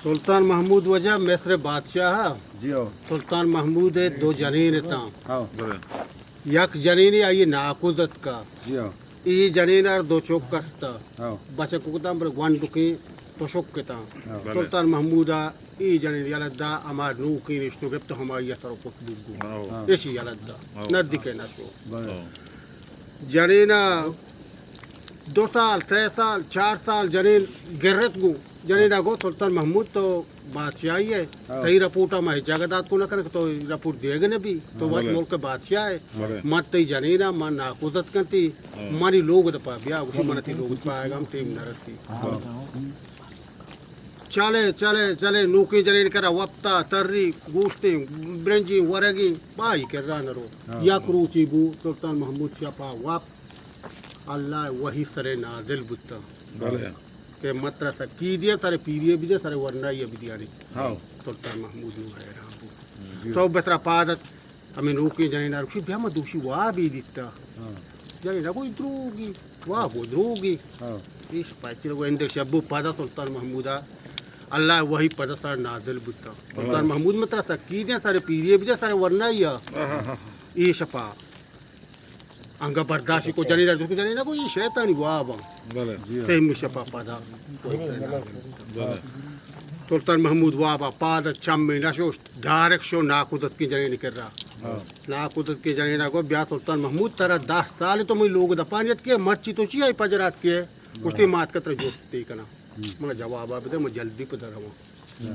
سلطان محمود واجہ مصر ءِ بادشاہ ءَ، جی ہو۔ سلطان محمود ءِ دو جنین اتاں۔ ہاں۔ یک جنینے آئی ءَ ناکوزتکا۔ جی ہاں۔ اے جنین ءَ دو چک استا۔ ہاں۔ بچک کتاں بلے گونڈکیں تشک اتاں۔ ہاں۔ سلطان محمود ءَ اے جنین یلہ دا، ہما نوکیں رشتو گپت، ہمائی ءَ سر و کت بوگو۔ ہاں۔ ایشی یلہ دا۔ ہاں۔ نزدیک نہ شو۔ بلے۔ ہاں۔ جنین ءَ دو سال، سئے سال، چار سال جنین گرت گوں۔ جنین ءَ گو، سلطان محمود تو بادشاہی ئے، ہاں۔ تئی رپورٹ ءَ ما ہچ جاگہ دات کو نہ کنیں کہ تو رپورٹ دیگ نہ بی، تو ہاں۔ وت بلے۔ ملک ءِ بادشاہ ئے۔ بلے۔ من تئی جنین ءَ، من ناکوزتکاں تئی، ہاں۔ منی لوگ دپا بیا، گوشی من تئی لوگ دپا آیگ ءَ ہم ٹیم نہ رسی۔ ہاں۔ چلے، چلے، چلے، نوکیں جنین کرا وپتا، تری، گوشتیں، برنجیں، ورگیں، بائی کرا نہ رو۔ ہاں۔ یک روچے بو، سلطان محمود شپا وپت، اللہ ءِ وحی سرے نازل بوتا۔ بلے۔ کہ مترا سکی دیا، سر پیری بدے، سر ورنائی بدیانی۔ ہاں۔ سلطان محمود نو حیران بو۔ جی۔ تو بترا پادت ہمے نوکیں جنین ءَ گوشی، بیا ما دوشی وابے دیتا۔ ہاں۔ جنین ءَ گو، اے دروگی، واب و دروگی۔ ہاں۔ ایش پاچی لگو اندر شبو پدا سلطان محمود ءَ اللہ ءِ وحی پدا سر نازل بوتا۔ سلطان ہاں۔ محمود من ترا سکی دیاں، سر پیری بدے، سر ورنائی۔ ہاں، ہاں، ہاں۔ اے شپا انگا برداشت کو جنین ءَ، جنین ءَ گو، اے شیطانی واب۔ بلے۔ جی ہاں۔ سیمی شپا پدا۔ بلے۔ سلطان محمود وابا پاد چم نہ شوشت، ڈائریکٹ شو ناکوزتکیں جنین کرا۔ ہاں۔ ناکوزتکیں جنین ءَ گو، بیا سلطان محمود، ترا دہ سال تو منی لوگ دپا نیت کہ مرچی تو چی آئی پجرات کے؟ گوشتی، مات کا ترا جوستے کنا۔ ہم۔ منا جواب بدے، من جلدی پدا رواں۔ ہم۔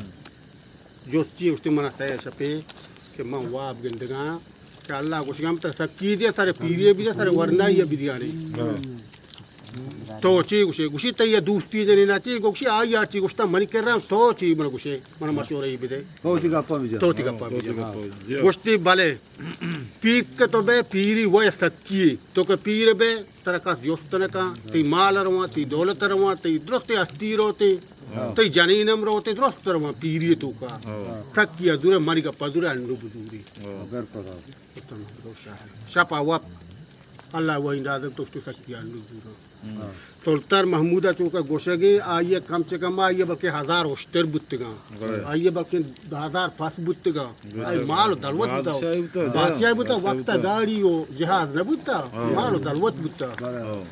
جوستی گوشتی، منا سئے شپے کہ من واب گندگاں کہ اللہ گوشگاں ترا سکی دے، سر پیری بدے، سر ورنائی بدیانی۔ ہاں۔ تو چی گوشے؟ گوشی، تئی دوستی جنینا چی؟ گوشی، آئی آ چی گوشتا منی کرا، تو چی من گوشے؟ من مشورہ ای بدے۔ تو چی گپا بجا۔ تو چی گپا بجا۔ ہاں۔ گوشتی، بلے، پیر کہ تو بے، پیری وے سکی، تو کہ پیر بے، ترا کس جست نہ کن، تئی مال رواں، تئی دولت رواں، تئی درست ہستی روتے، ہاں۔ تئی جنین ہم روتے، درست رواں پیری توکا۔ ہاں۔ سکی ءَ دور، منی گپا دور، انو بزوری۔ ہاں۔ بالکل۔ شپا وپت، اللہ وحی نازل تو تو سکی ءَ انو زورا۔ ہاں۔ سلطان محمود ءَ چوکا گوشگے، آئی ءَ کم چہ کم، آئی ءَ بلکہ ہزار اشتر بوتگاں۔ بلے۔ آئی ءَ بلکہ ہزار پس بوتگاں۔ بلے۔ آئی مال و دلوت بوتا۔ بادشاہی بوتا، بادشاہی بوتا، بادشاہی بوتا۔ وقتا گاڑی و جہاز نہ بوتا، ہاں۔ مال و دلوت بوتا۔ بلے۔ ہاں۔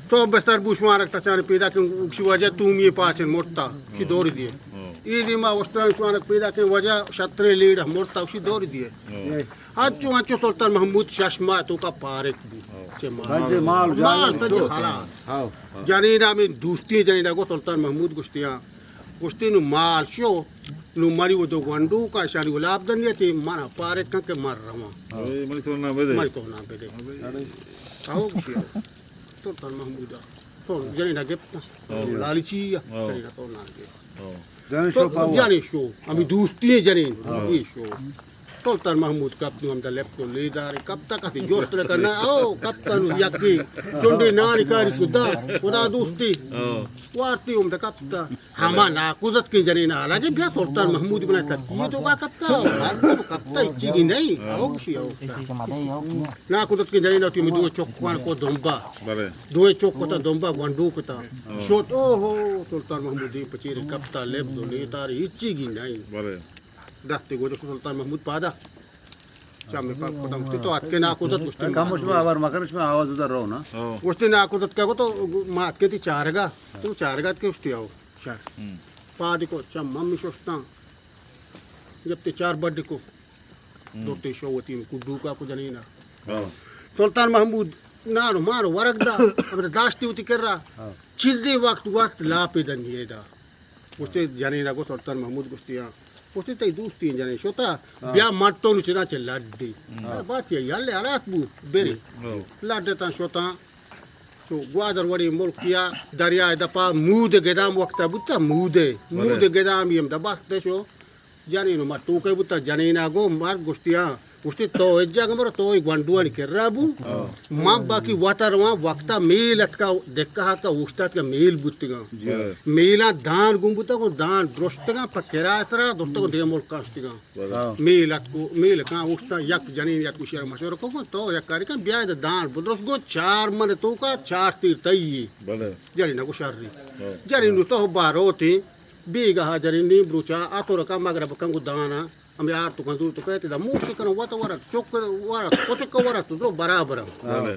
تو بستر بوش مارک تچان پیدا کن، اکشی واجہ تومی پاچن مرتا، اکشی دور دیے۔ ہاں۔ ای دیما اشتران شوانک پیدا کن، واجہ شترے لیڑ مرتا، اکشی دور دیے۔ ہاں۔ انچو، انچو سلطان محمود شش ماہ توکا پارک بو۔ ہاں۔ چہ مال۔ بلے مال، مال جان تجی شو۔ حلال۔ ہاں۔ جنینا ہمے دوستی جنینا گو سلطان محمود گوشتیاں۔ گوشتی، نو مال شو، نو منی و دو گونڈوکا، اشانی گلاب دنیا تی، منا پارک کن کہ من رواں۔ ہاں۔ اے منی تو نام بدے۔ منی تو نام بدے۔ ہاں بھائی۔ آؤ گوشی آؤ۔ سلطان محمود ءَ۔ تو جنینا گپت۔ ہاں۔ لالچی ءَ۔ ہاں۔ جنینا تو نہ گپت۔ ہاں۔ جنین تو شو پاوا۔ جنین شو۔ ہمے دوستی جنین۔ ہاں۔ اے شو۔ سلطان محمود کپت، نو ہمدا لپت و لیدارے کپتا، کسی جست نہ کرنا۔ او کپتا، نو یکی چنڈے نانی کاری کتا، خدا دوستی۔ ہاں۔ وارتی ہمدا کپتا۔ ہما ناکوزتکیں جنین حالاں کہ بیا سلطان محمود بنا تکی توکا کپتا، کپتا ہچی نہیں۔ او گوشی او۔ ناکوزتکیں جنین وتی ہمے دوئیں چکاں کو دمبا۔ بلے۔ دوئیں چک کتا دمبا، گونڈو کتا۔ ہاں۔ شوت، او ہو، سلطان محمود دیم پچیر کپتا، لب دو لیتار ہچی گی نہیں۔ بلے۔ دستے گوجک سلطان محمود پادا۔ چم پاک کتا، گوشتی تو اتکے ناکوزت، گوشتی کم شما آوار مکن، شما آواز ادھر رو نا۔ ہاں۔ گوشتی ناکوزتکا گو تو ما اتکے تی چارگا، تو چارگا اتکے، گوشتی آؤ شر۔ ہم۔ پادی کو چم ممی ششتاں۔ گپتے چار بڈ کو۔ ہم۔ دوتے شو وتی کڈو کا کو جنینا۔ ہاں۔ سلطان محمود نانو مانو ورگ دا، ہمیں داشتی وتی کرا۔ ہاں۔ چیزے وقت وقت لاپے دنیے دا۔ گوشتے جنینا گو سلطان محمود گوشتی ہاں۔ گوشتے تئی دوستی جنین شتا، ہاں۔ بیا من تو نو چدا چہ لڈی۔ ہاں۔ بات یہ یلے حالات بو، بری۔ ہاں۔ لڈتاں شتاں۔ چو گوادر وڑیں ملکیا دریائے دپا مود گدام وقتا بوتا، مودے، بلے۔ مود گدامی ہم دا بست شو۔ جنین ما ٹوکے بوتا، جنینا گو مرد گوشتی ہاں۔ گوشتی تو اجا گمر تو ای گونڈوانی کرا بو۔ ہاں۔ من باقی وتا رواں وقتا میل اتکا دکا ہاتکا اوشتات کا میل بوتگاں۔ جی۔ میلاں دان گون بوتا، گون دان درشتگاں پہ کرایہ ترا درتگاں دے ملکاں شتگاں۔ ہاں۔ میل اتکو، میل کاں اوشتا یک جنین یک گوشی مشورہ کو، گون تو یک کاری کن، بیا ادا دان بدرش، گون چار من توکا چار تیر تئی۔ بلے۔ جنین گو شری۔ ہاں۔ جنین تو باروتی۔ بیگاہ ءَ جنین نیم روچ ءَ آ تو رکا مگرب کن گو دانا، ہمے آر تو کن دور تو کہتے دا موش کن وت ورت، چک ورت، کچک ورت، تو برابر ہم۔ بلے۔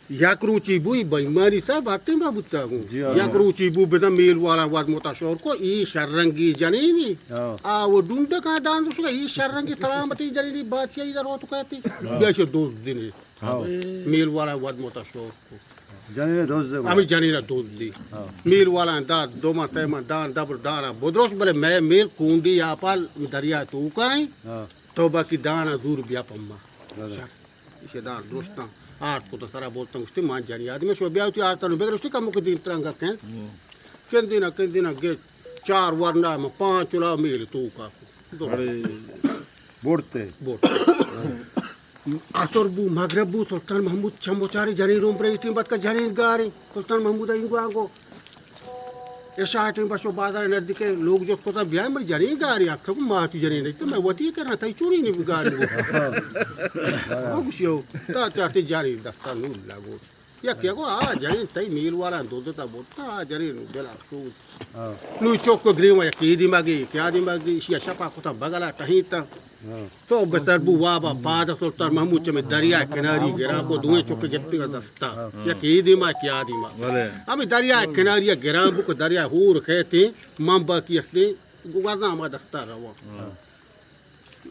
یک روچی بوئی بےمانی صاحب ہر ٹیم بوتا گوں۔ جی ہاں۔ یک روچی بو بدن میل والا واد متا شور کو، ای شررنگی جنینی۔ ہاں۔ آ وہ ڈونڈ کا دان دوشگا، ای شررنگی سلامتی جنینی بادشاہی در ہو تو کہتے۔ ہاں۔ بیشے دوست دینی۔ ہاں۔ میل والا واد متا شور کو۔ جنین دوست دے۔ ہمیں جنین دوست دی۔ ہاں۔ میل والا داد، دو ماہ، سہ ماہ، دان، دبر دانا بدروش بلے میں میل کونڈی آپال دریا تو کائیں۔ ہاں۔ تو باقی دانا دور بیا پما۔ بلے۔ شر۔ اسے دان درستاں۔ آرت کو تو سرا بولتا گشتی، مان جنی آدمی شو بیا تی آرتا نو بگر گشتی کمو کے دین ترنگا کہیں۔ ہوں۔ کن دینا، کن دینا گے چار ورنا میں پانچ چلا میل تو کا۔ دو۔ اڑے۔ بورتے۔ بورتے۔ عصر بو، مغرب بو، سلطان محمود چمو چاری جنین روم برے ٹیم بات کا جنین گاری۔ سلطان محمود اینگو آنگو۔ عشاء ٹیم بشو بازار نزدیک لوگ جو کوتا بیا مری جنین گاری، آکھتا کو ماتی جنین نہیں تو میں وتی کرنا تئی چوری نہیں گاری وہ۔ وہ گشیو، تا چارتے جنین دستا نور لگو۔ یک یکو آ جنین تئی میل والا دو دو تا بوتا، آ جنین بلا سوز۔ ہاں۔ نو چوک گریوا یکی دیماگی، کیا دیماگی، شیا شپا کوتا بگلا ٹہیتا۔ ہاں۔ تو بہتر بو وابا پاد سلطان محمود چمے دریا کناری گران کو دوئیں چوک گپتی کا دستا۔ ہاں۔ یکی دیما کیا دیما۔ بلے۔ ہمیں دریا کناری گران بو کو دریا ہور کہتے، ممبا کی استے، گوازا ہما دستا روا۔ ہاں۔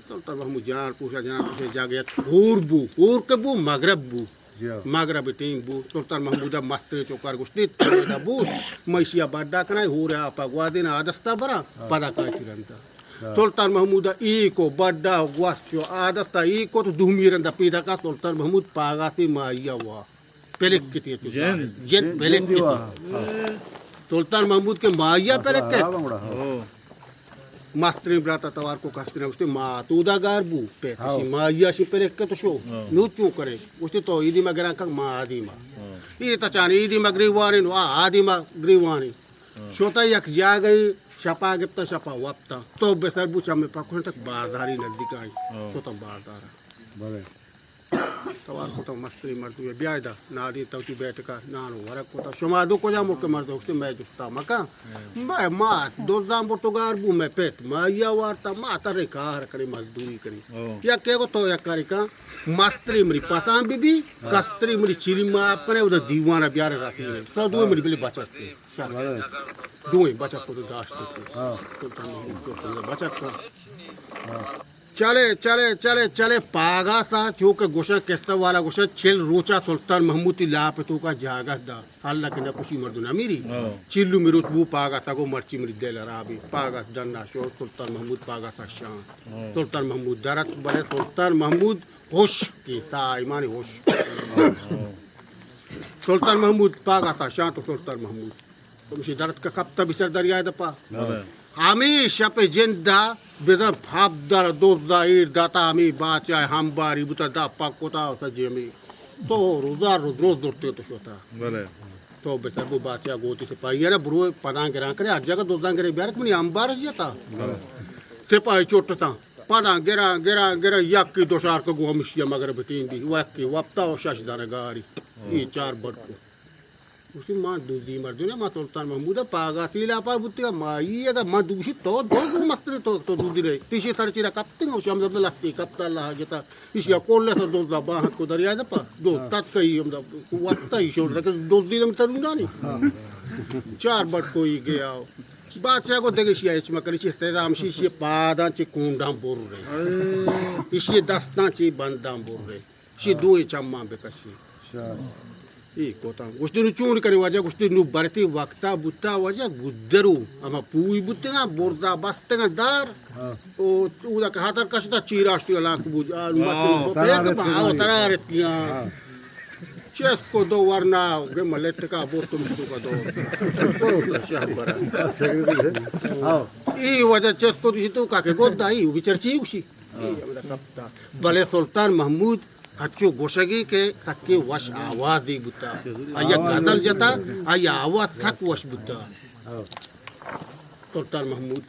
سلطان محمود جان پوشا، جان پوشا جاگہ یک ہور بو، ہور کے بو، مغرب بو۔ جی ہاں۔ مغرب ٹیم بو، سلطان محمود مسترے چوکار گوشتی، تو دا بوش، میں شیا بڈا کنائی، ہور آپا گوادین آدستا برا، ہاں۔ پدا کائی رندا۔ ہاں۔ سلطان محمود ای کو بڈا گوست شو آدستا ای کو تو دومی رندا پیدا کا سلطان محمود پاگاتی مایا وا۔ پلک کتی تو جن۔ جن پلک کتی۔ ہاں۔ سلطان محمود کے مایا پلک کے۔ ہاں۔ مستریں براتا توار کو کستریں گوشتے، ما تو دا گار بو، پہ ہاں۔ تشی ما یا شی پرک کت شو، ہاں۔ نو چون کرے؟ گوشتے تو ایدی ما گران کک ما آدی ما۔ ہاں۔ ای تا چان ایدی ما گریوانے نو آ آدی ما گریوانے۔ ہاں۔ شوتا یک جاگہ شپا گپتا شپا وپتا۔ تو بسر بو چمے پکونے تک بازاری نزدیک آئی۔ ہاں۔ شوتا بازار۔ بلے۔ توار کتا مستری مردم بیا دا، نادی تو تی بیٹکا، نان و ورق کتا۔ شما دو کجا ملک مردم گوشتے، میں جستا مکن۔ میں ما دوزان برتگار بو، میں پیت ما یا وارتا، ما ترے کار کرے، مزدوری کرے۔ او۔ یک کہ گو تو یک کاری کن، مستری مری پسان بی بی، ہاں۔ کستری مری چیلی ما اپ کرے، ادا دیوانا بیار رسی۔ تو دو مری بلی بچت کے۔ شر۔ بلے۔ دوئیں بچت کو داشت کو۔ ہاں۔ تو تم بچت کو۔ ہاں۔ چلے، چلے، چلے، چلے، پاگا سا چو کہ گوشن، قصہ والا گوشن، چل روچا سلطان محمود تی لاپ تو کا جاگہ دا۔ اللہ کے نکوشی مردو نمیری۔ ہاں۔ چلو می روچ بو پاگا سا گو مرچی مری دل رابی۔ پاگا دنا شو سلطان محمود پاگا سا شان۔ ہاں۔ سلطان محمود درت بلے سلطان محمود ہوش کی سا ایمانی ہوش۔ ہاں۔ سلطان محمود پاگا سا شان تو سلطان محمود۔ تو مشی درت کا کپتا بچار دریائے دپا۔ بلے۔ ہمے شپ جندا بزن پاپ دار دوست دا ایر داتا ہمے بادشاہ ہمباری بوتا دا پاک کوتا سجی ہمے۔ تو روزا روز روز درتے تو شوتا۔ بلے۔ تو بچار بو بادشاہ گوتی سپاہی ارے برو پدان گران کرے ہر جگہ دوزان گرے بیار کہ منی ہمبارش جتا۔ بلے۔ سپاہی چوٹتا۔ پدان گران، گران، گران یکی دوشار کو گو ہمشی مگر بتین دی۔ وکی وپتا و شش دانہ گاری۔ ای چار بڑ کو۔ گوشتی، ما دزی مردم ما سلطان محمود پاگاتی لاپا بوتگا، ما ای اگا ما دوشی تو دو دو مستر تو، تو دزی رہی۔ تیشی سر چیرا کپتنگا، گوشی، ہم زبدہ لستی کپتا اللہ جتا۔ ایشی کل سر دزا باہت کو دریا دپا۔ دو تت کئی ہم زبدہ وقتا ایشی اور رکھ دزی دم ترونانی۔ چار بٹ کوئی گیا۔ بادشاہ کو دگہ شی ہچ مکن، ایشی استعدام شی، ایشی پاداں چی کونڈاں بر رہے۔ ایشی دستاں چی بنداں بر رہے۔ شی دوئیں چماں بکشی۔ شر۔ اے کوتاں۔ گوشتی نو چون کنی واجہ، گوشتی نو برتی وقتا بوتا واجہ گدرو۔ اما پوئی بوتگاں، بردا بستگاں دار۔ ہاں۔ او، اودا کہ ہاتر کشتا، چیراشتی الانک بوج، آ، ہاں۔ مچ کو سرا پیک رتکی با، آ، نہیں۔ سرا رتکیاں۔ ہاں۔ چست کو دو ورنا، گے ملٹکا بوتم تو کا دو۔ شاہ برا۔ ہاں۔ ای واجہ چست کو تو کا کہ گودا ای، بچر چی گوشی۔ ای ہمدا کپتا۔ بلے سلطان محمود ہچو گوشگی کہ سکیں وش آوازی بوتا۔ آئی غزل جتا، آئی آواز سک وش بوتا۔ سلطان محمود۔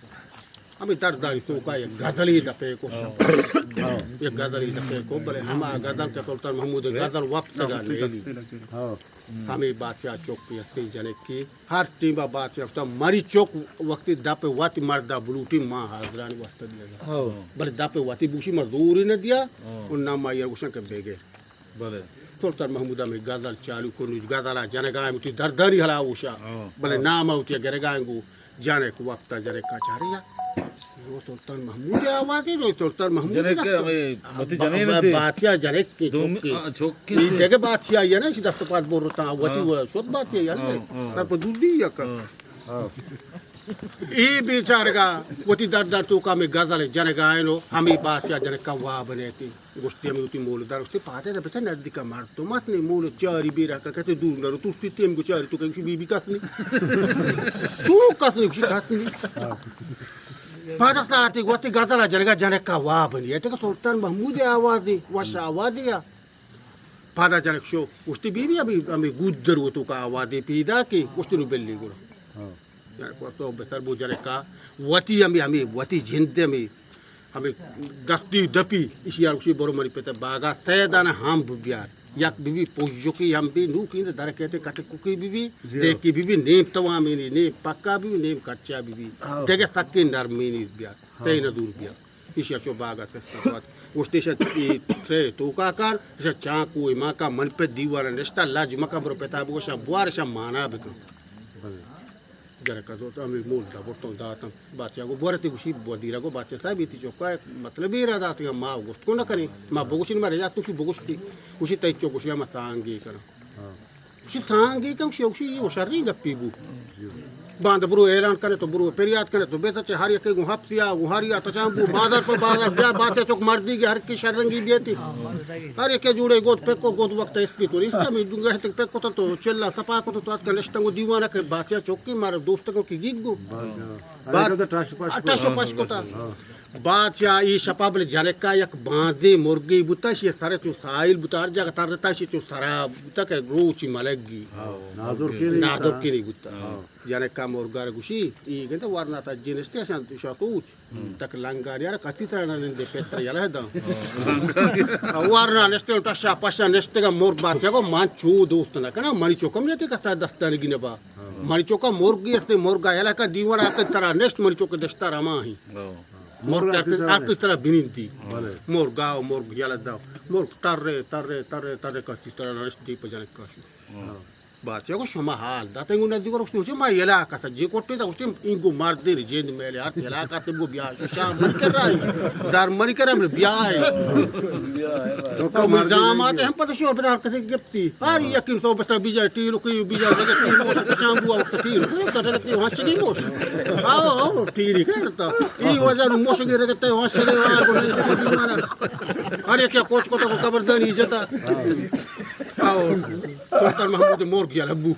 ہمے دردانی توکا یک غزلے دپے کو۔ یک غزلے دپے کو، بلے ہما غزل کہ سلطان محمود غزل وپتگا نیلی۔ ہمے بادشاہ چک ہستی جنکی، ہر ٹیما بادشاہ گوشتا، مری چک وقتی دپ وتی مردا بلوٹی، ما حاضرانی واسطہ دیگا۔ بلے دپ وتی بوشی ما زوری نہ دیا، و نہ ما یہ گوشن کہ بیگے۔ بلے۔ سلطان محمود ہمے غزل چالو کنی، غزلا جنگا ہم وتی دردانی حالا اوشا۔ بلے نام وتی گرگا گو جنک وپتا جنکا چاریا۔ او سلطان محمود آوازے، او سلطان محمود جنک ہمے وتی جنین تے۔ بادشاہ جنک کے دومی، چوکی۔ آ، چوکی ای تے۔ جگہ بادشاہ یا نا، اسی دست پاس برتا، وتی وہ شد بادشاہ یا نا۔ تر پر دودی یا کر۔ ای بیچارگا وتی دردان توکا ہمے غزل جنگا اینو، ہمے بادشاہ جنکا واب نیتی۔ گوشتی ہمے وتی مولدار، گوشتی پادے دا بچا نزدیکا مردم است نی، مولد چاری بیرا کا کتے دور نرو، تو سی تیم گو چاری تو کہ گوشی بی بی کس نی۔ چو کس نی، گوشی کس نی۔ پادا ساعتی گوشتی غزل جنگا جنکا واب نی۔ ایتے کہ سلطان محمود آوازی، وش آوازی یا۔ پادا جنک شو، گوشتی بی بی ہمے، ہمے گودر و توکا آوازی پیدا کی، گوشتی نو بلی گڑا۔ جنک وقت بہتر بو جنکا، وتی ہمے، ہمے، وتی جند ہمے۔ ہمے دستی دپی، ایشی آ گوشی، برو منی پت باگا سئے دانہ ہمب بیار۔ یک بی بی پژکی ہمبی، نوکی در کیتے کٹککی بی بی، دیکی بی بی، نیم توامینی، نیم پکا بی بی، نیم کچا بی بی۔ دگہ سکیں نرمینی بیار، تئی نہ دور بیار۔ ایشی آ چو باگا سستا پات۔ گوشتی شا ای ترے توکا کار، شا چانکو ایمانکا من پہ دیوانا نشتا، لج مکا برو پتا بگوشا بوار شا مانا بکن۔ جنکا زرت ہمے مول دا برتاں داتاں۔ بادشاہ گو بورتی گوشی، وزیرا گو بادشاہ صاحب، تی چوکا مطلب ایرا داتگا، ما گوشت کو نہ کنی، ما بگوشین ما رجا تو گوشی بگوشتی۔ گوشی تئی چو گوشی ما سانگی کناں۔ گوشی سانگی کن، گوشی، گوشی یہ شریں گپی بو۔ باند برو اعلان کنے تو برو پریاد کنے تو بیتا چہ ہر یکے گو ہفت یا گو ہر یا تچان بو بازار پر بازار بیا بادشاہ چوک مردی گے ہر کی شرنگی بیتی۔ ہر یکے جوڑے گود پکو گود وقت اسپی تو ریسا می دنگا ہے تک پکو تو چلا سپا کو تو اتکا نشتنگو دیوانا کہ بادشاہ چوکی مارا دوستگو کی گیگ گو۔ بادشاہ ٹاش پاش کتا۔ بادشاہ ای شپا بلے جنکا یک بانزے مرگی بوتا، شی سر چو سائل بوتا، ہر جگہ ترتا شی چو سرا بوتا کہ روچی ملگی۔ نازرکی نہیں بوتا۔ جنکا مرگا گوشی، ای گندا ورنا تا جنستے اسان شاتوچ۔ تک لنگانی یار کتی ترا نندے پتر یلا داں۔ ورنا نشتے ٹشا پشا نشتے گا مور بات کو من چو دوست نہ کنا، منی چوکم نے تے کتا دستانی گنے با۔ منی چوکا مرگی استے، مرگا یلا کا دیوار آتے ترا نشت، منی چوک دشتا رما ہی۔ مرگ آتی ترا بنندی۔ مرگا و مرگ یلا دا۔ مرگ ترے، ترے، ترے، ترے کتی ترا نشت دی پجان کاشو۔ بادشاہ گو شما حال دات، انگو نزدیک رو گوشتی، ما علاقہ تا جی کوٹے دا گوشتی، انگو مردین جند میلے ہر علاقہ تے گو بیا شام من کر رہا ہے، در منی کرم بیا ہے۔ تو من دامات ہم پتہ شو بدار کتے گپتی۔ ہر یکی تو بتا بیجا ٹیرو کی بیجا جگہ تی موش شام بو وقت ٹیرو تو جگہ تی وہاں چگی موش۔ آو، آو، ٹیری کرتا۔ ای وجہ نو موش گرے گتے وہاں چگی وہاں کو نہیں دیوانا۔ ہر یکی کوچ کو تو خبرداری جتا۔ آو۔ سلطان محمود مرگ یلہ بو۔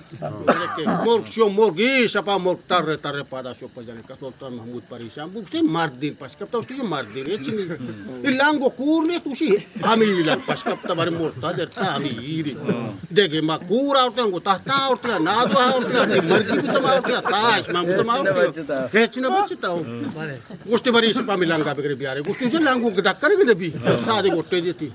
مرگ شو، مرگ ای شپا مرگ تر تر پادا شو پجنے کا سلطان محمود پریشان بو، گوشتی مردین پش کپتا، گوشتی مردین ہچ نی۔ ای لنگ و کور نی توشی، ہمی لنگ پش کپتا بارے مرتا درتا ہمی ایری۔ دیگه ما کور آورتن گو تحتا آورتن، نادو آورتن، مرگی بوتم آورتن، ساش من بوتم آورتن۔ ہچ نہ بچتا ہو۔ گوشتی بری شپا می لنگا بگری بیارے۔ گوشتی جو لنگو دکر نبی، سادے گوٹے دیتی۔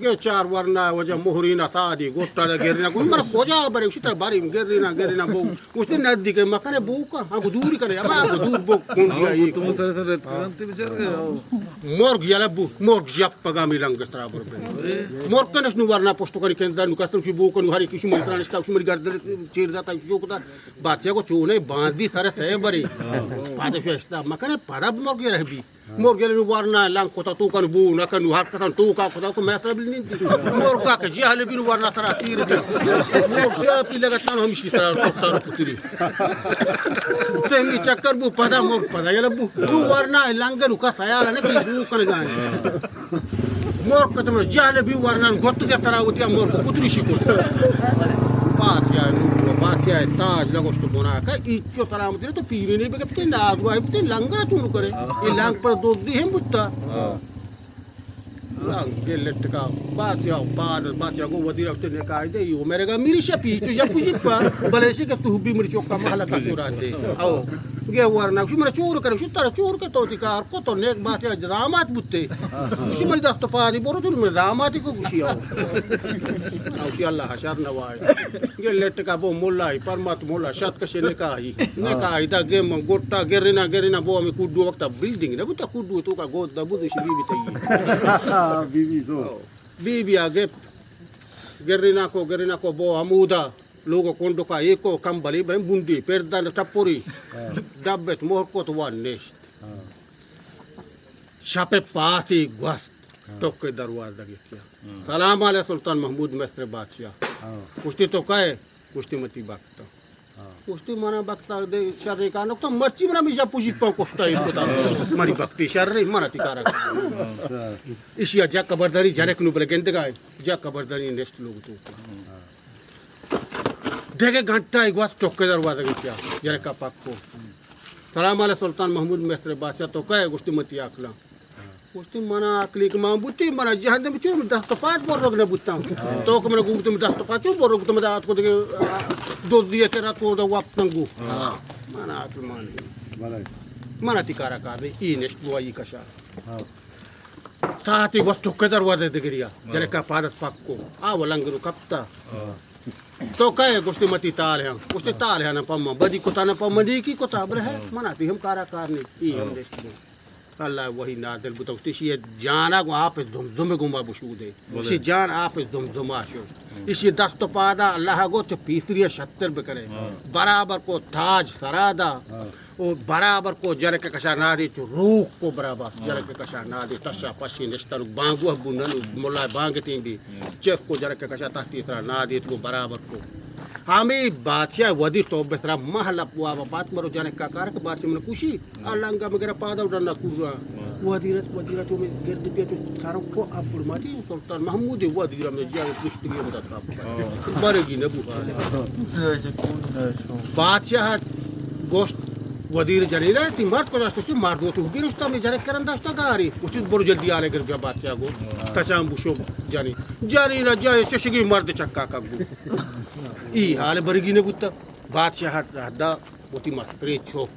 گے چار ورنا وجہ مہرینا تا دی گوٹا دا گرینا، گوشت مرا کجا برے؟ گوشت ترا باریم گرینا، گرینا بو۔ گوشت نزدیک مکنے بو کا، ہاں گو دوری کنے، ابا گو دور بو کون دیا ای۔ تم سر سر رت کرنتی بیچار کے۔ مرگ یلا بو، مرگ جپ پگا می لنگ ترا بر بے۔ مرگ کنش نو ورنا پشت کنی کن دنو کستم شی بو کنو ہری کشو مری ترانشتا، شو مری گردن چیر داتا، شو کتا۔ بادشاہ کو چونے باندی سر سے بری۔ پادشاہ اشتا مکنے پدا مرگ یلا بی۔ مرگ یلہ نو ورنا لنگ کتا تو کن بو نہ کن، نو ہر کسان تو کا کتا کو میسر بل نہیں۔ مرگا کہ جہل بی نو ورنا سرا تیر بی۔ مرگ شاپی لگا تن ہمشی سرا کتا پتری۔ تہمی چکر بو پدا مرگ پدا یلہ بو۔ نو ورنا لنگ نو کا سیال نہ کی بو کن گائے۔ مرگ کتم جہل بی ورنا گت دے ترا وتی مرگ پتری شی کو۔ بادشاہ نو بادشاہ تاج لگوشت بنا کا۔ چو سلامتی تو پیری نہیں بگپتے، ناز وائی بتے، لنگا چون کرے؟ یہ لنگ پر دودی ہم بوتا۔ لنگ کے لٹکا، بات یا بعد، بات یا گو ودی رفتے نکاح دے، یو میرے گا میری شپی، چو جب کچھ پا، بلے سے کہ تو بھی میری چوکا محلہ کا چورا دے۔ او، گے ورنا، گوشی، من چور کرے، گوشی، ترا چور کے تو تی کار کو، تو نیک بات یا دامات بوتے۔ گوشی، منی دست پادی برو تو، من داماتی کو گوشی آو۔ گوشی، اللہ شر نوائے۔ گے لٹ کا بو ملائی، پرمات ملا، شت کشے نکاحی۔ نکاحی دا گے من گوٹا گرینا، گرینا بو ہمیں کوڈو وقتا بلڈنگ نہ بوتا، کوڈو تو کا گود دا بودو شی بی بی تئی۔ بی بی سو۔ بی بی آ گپت۔ گرینا کو، گرینا کو بو ہمودا۔ لوگ کنڈکا ایکو کمبلی بھائی بنڈی، پردن ٹپوری، ہاں۔ ڈبت مہر کت و نشت۔ ہاں۔ شپ پاسی گوست، ہاں۔ ٹوکے دروازہ گتیا۔ ہاں۔ سلام علیہ سلطان محمود مصر بادشاہ۔ ہاں۔ گوشتی تو کئے؟ گوشتی متی بخت۔ ہاں۔ گوشتی منا بخت دے شر کا نکتا، مرچی منا میشا پوجی پا کشتا ہی کتا۔ منی بختی شر رہی، منا تی کارا۔ ہاں۔ ایشی جا خبرداری جنک نو بلے گندگا، جا خبرداری نشت لوگ تو۔ ہاں۔ دگہ گھنٹہ ء گوست ٹوکے دروازگ ء پیا، جنکا پک کو۔ سلام علیہ سلطان محمود مصر بادشاہ، تو کئے؟ گوشتی متی عقلاں۔ گوشتی منا عقلی کہ من بوتی، منا جہندم چون دست پاد برگ نہ بوتاں۔ تو کہ منا گوشتی دست پاد چون برگ تو مدا آتکو دگہ دزدی ء کرا تو دا وقت ننگو۔ منا عقل مان۔ منا تی کارا کار نہیں، ای نشت گواہی کشا۔ ساعتی گوست ٹکے دروازے دگریا، ہاں۔ جنکا پادت پک کو۔ آ ولنگ رو کپتا۔ ہاں۔ تو کئے؟ گوشتی متی تال ہاں۔ گوشتی تال ہاں نہ پما بدی کتا نہ پما نیکی کتا، بلے ہے، ہاں۔ منا تی ہم کارا کار نہیں، ای ہم ہاں۔ دیکھ۔ اللہ وحی نازل بوتا، گوشتی شی جانا گو آپ زمزم گما بشودے۔ بلے۔ شی جان آپ زمزما شو۔ ہاں۔ اشی دست و پادا اللہ گو چہ پیسری شتر بکنے۔ ہاں۔ برابر کو تاج سرا دا۔ ہاں۔ او برابر کو جنک کشا نادی چو روک کو برابر۔ ہاں۔ جنک کشا نادی تشا پشی نشتر بانگو بونن ملا بانگ تین بی۔ ہاں۔ چک کو جنک کشا تختی ترا نادی تو برابر کو۔ ہمیں بادشاہ ودی تو بسرا محل واب پات مرو جنک کا کار کہ بادشاہ من کشی۔ ہاں۔ آ لنگا مگر پادا ڈنا کورا۔ ہاں۔ ودی رت ودی رت میں گرد پہ تو سارو کو اپڑ ماتی سلطان محمود ودی را میں جا پشتی بتا۔ ہاں۔ برگی نبو۔ بادشاہ گوشت وزیر جنین ء، تی مرد کجا است؟ گوشتی مرد وتی ہبی نشتا، می جنک کرن داشتا گاری۔ گوشتی برو جلدی آلے گر بیا بادشاہ گو۔ تچان بوشو جنین۔ جنین ء جائے چشگی مرد چکا کا گو۔ ای حال برگی نہ بوتا۔ بادشاہ حدا وتی مسترے چوک۔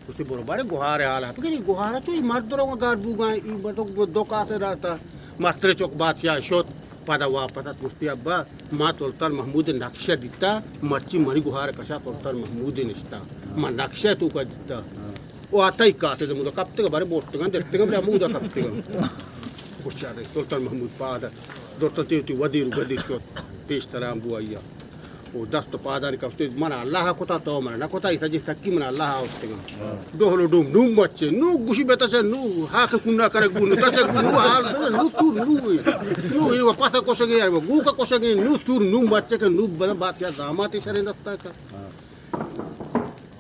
گوشتی برو بارے گوہار حال ہپ۔ گوہار چو ای مرد رو گار بوگا، ای مرد دو کاسے راتا۔ مسترے چوک بادشاہ شوت۔ پدا واپس ات گوشتی، ابا، ما سلطان محمود نقشہ دیتا، مرچی منی گوہار کشا سلطان محمود نشتا۔ ما نقشہ تو کا دیتا۔ او آتا ہی کاسے دے مودا کپتگا، بارے بوٹتگا، درتگا، بلے مودا کپتگا۔ گوشت، سلطان محمود پاد ات، درتن تی، تی ودیر و گدیر شد، پیش تران بو آیا۔ او دست و پادانی کپتے، من اللہ کتا، تو من نہ کتا، ای سجی سکی من اللہ آوشتگا۔ ڈول و ڈوم نو مچے، نو گوشی بیتا چے، نو ہاک کنا کرے گو، نو تچے گو، نو حال سے، نو تو نو، نو ای پس کشگے، گو کا کشگے، نو تو نو مچے کہ نو بنا بادشاہ داماتے شریں دستا کا۔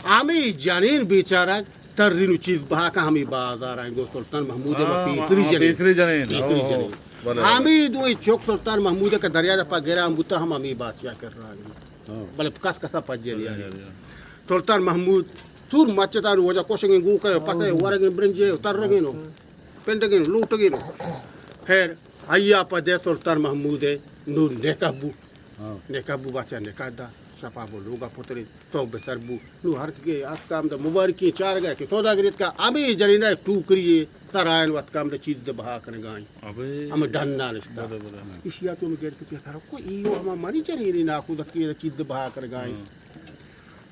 ہمیں جنین بیچارہ ترین و چیز بہا کا ہمیں بازار آئیں گو سلطان محمود ہاں، پیسری ہاں، جنین۔ پیسری جنین۔ پیسری او، جنین۔ بلے۔ ہمیں دوئیں چوک سلطان محمود کا دریا دپا گران بوتا ہم ہمیں بادشاہ کر رہا۔ ہاں۔ بلے کس کسا پجے دیا۔ پجے دیا۔ سلطان محمود تور مچتان وجہ کوشگیں گوکے پتے ورگیں برنجے ترگیں نو۔ پنڈگیں نو، لوٹگیں نو۔ خیر، آیا پدے سلطان محمود نو نکاح بو۔ ہاں۔ نکاح بو بچہ نکاح دا۔ شپا بو لوگا پترے تو بسر بو۔ نو ہر کے اتکام دا مبارکی چارگا کہ سوداگری اتکا ہمیں جنینا ٹوکری سرائن وت کم دے چیز دے بہا کنگائیں۔ ابے۔ ہمیں ڈن نہ نشتا۔ بلے، بلے۔ اشیا تو میں گیر کتی تھا کو ایو ہما منی جنینی ناکو دکی چیز دے بہا کنگائیں۔ ہاں۔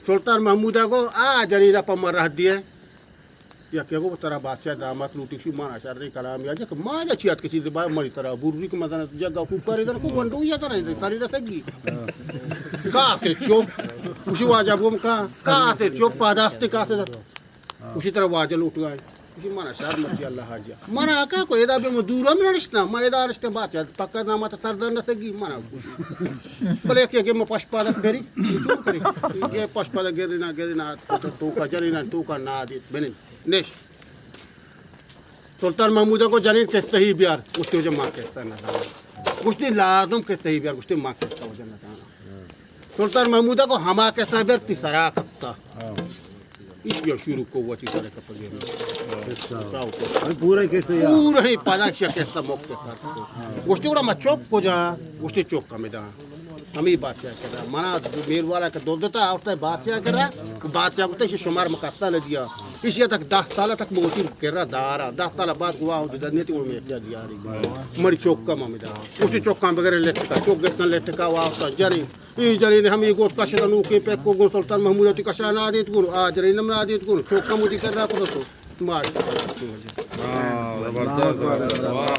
سلطان محمود کو آ جنینا پا من رہ دیے۔ یا کہ گو ترا بادشاہ دامات لوٹی شی مانا شر کلام یا جک ما جا چیات کسی دے با منی ترا بوری کہ مزن جگہ کو کرے در کو ونڈو یا در تری رسگی۔ ہاں۔ کا سے چوپ۔ اسی واجہ بوم کا۔ کا سے چوپ پاداستے کا سے۔ گوشی ترا واجہ لوٹ گائے۔ گوشی منا شر مرچی اللہ حاجہ۔ منا آکا کو ادا بے مو دورا میں نشتنا، ما ادا نشتنا بات یاد پکا ناما تا سردار نسگی منا گوشی۔ بلے کہ کہ ما پش پادا گری، چون کری؟ یہ پش پادا گری نا، گری نا، تو کا جری نا، تو کا نا دیت بنن۔ نش۔ سلطان محمود کو جنین قصہ ہی بیار، گوشتی وجہ ما قصہ نہ دانا۔ گوشتی لازم قصہ ہی بیار، گوشتی ما قصہ وجہ نہ دانا۔ سلطان محمود کو ہما قصہ بیار تی سرا کپتا۔ ہاں۔ اس یا شروع کو وتی سر کپگے۔ اچھا۔ پورا قصہ یا۔ پورا ہی پدا شیا قصہ مختصر کو۔ گوشتی گڑا ما چوک کجا، گوشتی چوک کمدا۔ ہمے بادشاہ کرا۔ منا میروار ءَ کہ دزتا آورتا بادشاہ کرا، بادشاہ گوشتا ایشی شمار مکتا ندیا۔ ایشی تک دہ سال تک موتی کرا دارا، دہ سال بعد گوا ہو جدا نیتی گو میرتا دیاری۔ مری چوکا ممیدا۔ اسی چوکا بغیر لٹکا، چوک گتنا لٹکا واسطہ جری۔ ای جری نے ہمے گوت کشتا نوکیں پیکو گون سلطان محمود تی کشا نہ دیت گون، آ جری نم نہ دیت گون، چوکا موتی کرا کدو تو۔ ماشاءاللہ۔ ہاں، زبردست، زبردست۔